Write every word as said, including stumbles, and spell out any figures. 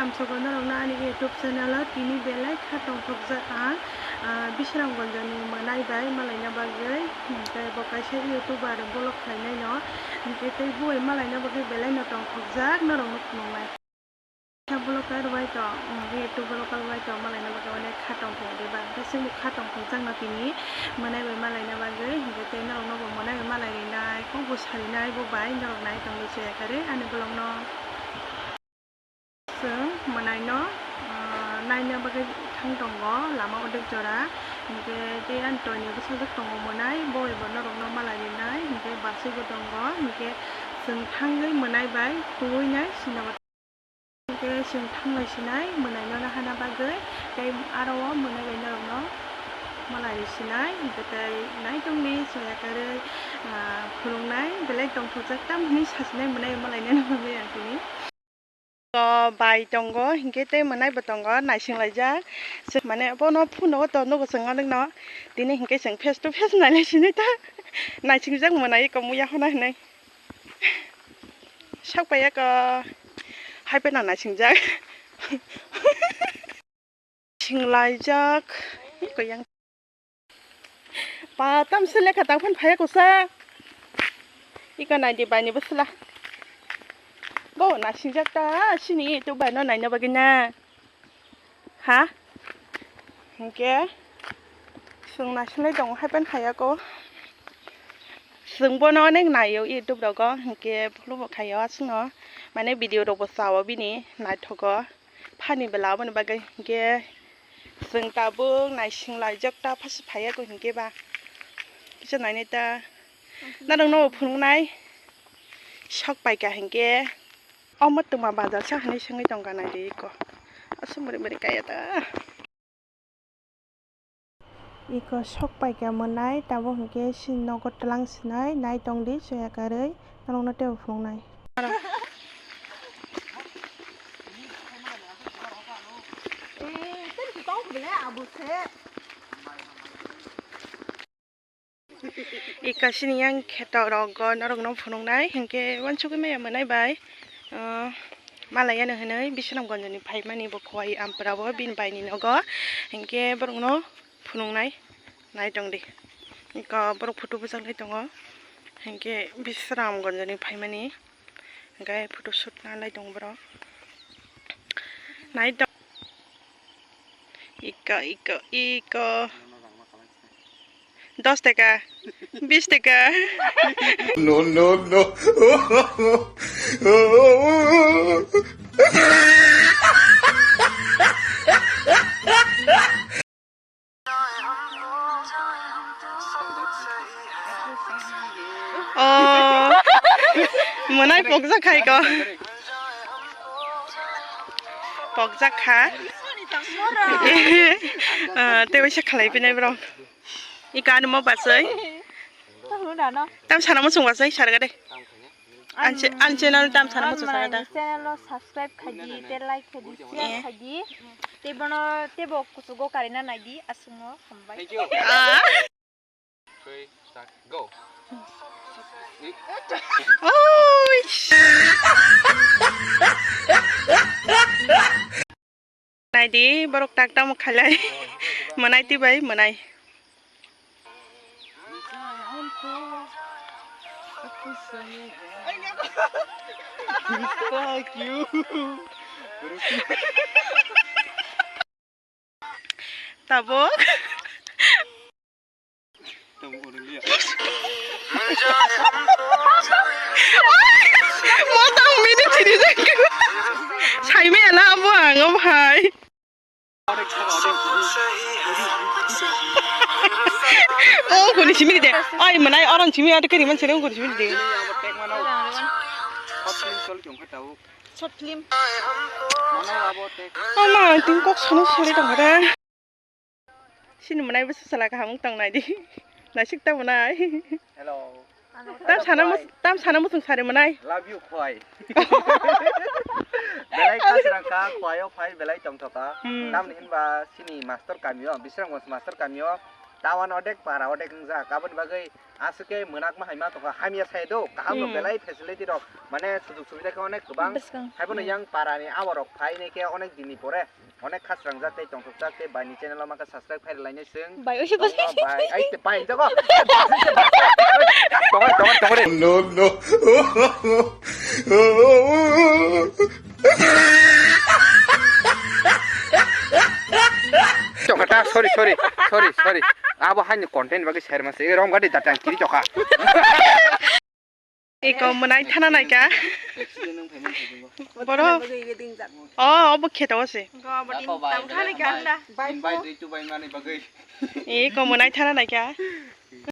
Tongthokgo norokno ani YouTube channel o tini belai kha tongthokjak ang, ah, Bisramganj ni mwnai bai malaina bagwi, hwnkhe bo kaisa YouTuber vlog khlainai no, hwnkhe tei bo bai malaina bagwi belai no tongthokjak norokno phunuknai. Kaisa vlogger bai to, um, YouTube vlogger bai to malaina bagwi onek kha tongthok diba, hwnkhe chwngbo kha tongthokjak no tini mwnai bai malaina bagwi, hwnkhe tei norokno bo mwnai bai malai rinai, kokbo sarinai bo bai norok nai tongwi chaya kwrwi ani vlog no. Chwng mwnaino, ah, naina bagwi thang tongo lama odek jora, hinkhe tei ani toini bwsajwk tongo mwnai, bo bai bo norokno malai rinai, hinkhe bachwi bo tongo, hinkhe chwng thangwi mwnai bai tubui nai sinabo. Hinkhe chwng thanglai sinai mwnaino nahana bagwi, tei aro o mwnai bai norokno malai ri sinai, hinkhe tei naitongni chaya kwrwi, ah, phunuknai, belai tongthokjak tam hinwi sasinai mwnai bai malainani bagwi ang tini. Iko bai tongo, hinkhe tei mwnai bo tongo, naising laijak. Mane bono phone o to nugo chwng anwk no. Tini hinkhe chwng face to face nailai sini ta. Naising jak mwnai iko muya hona hinwi. Sak pai ya ko. Hai phano naising jak. Singlaijak. Iko yang. Pa, tamse lekha tang phan phaiya kusa. Iko naidi baini bwsla. Bo nasingjak ta, sini YouTube bai no naina bagwi na. Ha? Hinkhe. Chwng nasinglai tongo hai phan phaiya ko. Chwng bono onek naio YouTube rogo. Hinkhe follow bo khaio aswkno. Mane video rok bo chao bini naithogo. Phani bela aboni bagwi hinkhe chwng tabuk naising laijak ta phasi phaiya ko hinkhe ba kisa nainai ta norok no phunuknai sok paikha hinkhe omo twma bazar sa hinwi swngwi tongkha naidi iko aswk bwrwi bwrwi kaya ta. Iko sok paikha mwnai, tabuk hinkhe chini nogo twlang sinai, nai tongdi, soya karwi, norokno teibo phunuknai. Ika sini yang kheto rogo norokno phunuknai, hinkhe wansugwi maya mwnai bai, ah, malayano hinwi Bisramganjni phaimani bo khowai ampra bo bini baini nogo, hinkhe borokno phunuknai, naitongdi. Ika borok photo bwchaklai tongo, hinkhe Bisramganjni phaimani, hinkhe photo shoot nalai tongo borok. Naitong. Iko, iko, iko. Dos taka, bis taka. No, no, no. Oh, mwnai pokjak khai ko. Pokjak kha. Ah, tei waisa khalai pinai bro. Ika ano mo basai. Tam sana mo sung basai sarga de. Ang che-, ang channel tam sana mo sung sarga da. Channel no subscribe khaidi, te like khaidi, share khaidi. Te bono, te bo kuchugo karina naidi, aswkno hambai. Thank you. Ah. Three, start, go. Oi. Naidi, borok tak tamo khalai. Mwnai twi bai, mwnai. Tabuk. Motang mini chini jangkhe. Saimaya na abo ang, o bhai. O kuni simi de. Ai, mwnai oron simi ade kari man sere kuni simi de. Short film. Ama, tin kok sono sori tong da. Sini mwnai bwsa sala kaham wng tong nai di. Naisik ta mwnai. Hello. Tam sana mus-, tam sana musung sari mwnai. Love you, khwai. Belai kasrang ka, khwai o phai belai tongthoka. Hmm. Tamni hinba sini master kamio, Bisramganj master kamio. Tawan odek para odek wngjak, aboni bagwi aswk khe mwnakma hai ma tongkha, hamya sai do, kaham rok Hmm. belai facility rok, mane sujug subida khe onek kwbang. Bwskang. Haibono Hmm. yang para ni abo rok phai nai khe onek din ni pore onek khasrangjak tei tongthokjak tei bai ni channel o makha subscribe khai rwlai nai chwng. Bai, oishe Tongma bai. Bai, ai te bai jago. Tongor, tongor, tongor. No, no. Chokha ta, sorry, sorry, sorry, sorry. Abo haini content bagwi share mase. Rom gadi datang kiri chokha. Eko mwnai thana naikha. Boro. Oh, obo kheto ase. Eko mwnai thana naikha.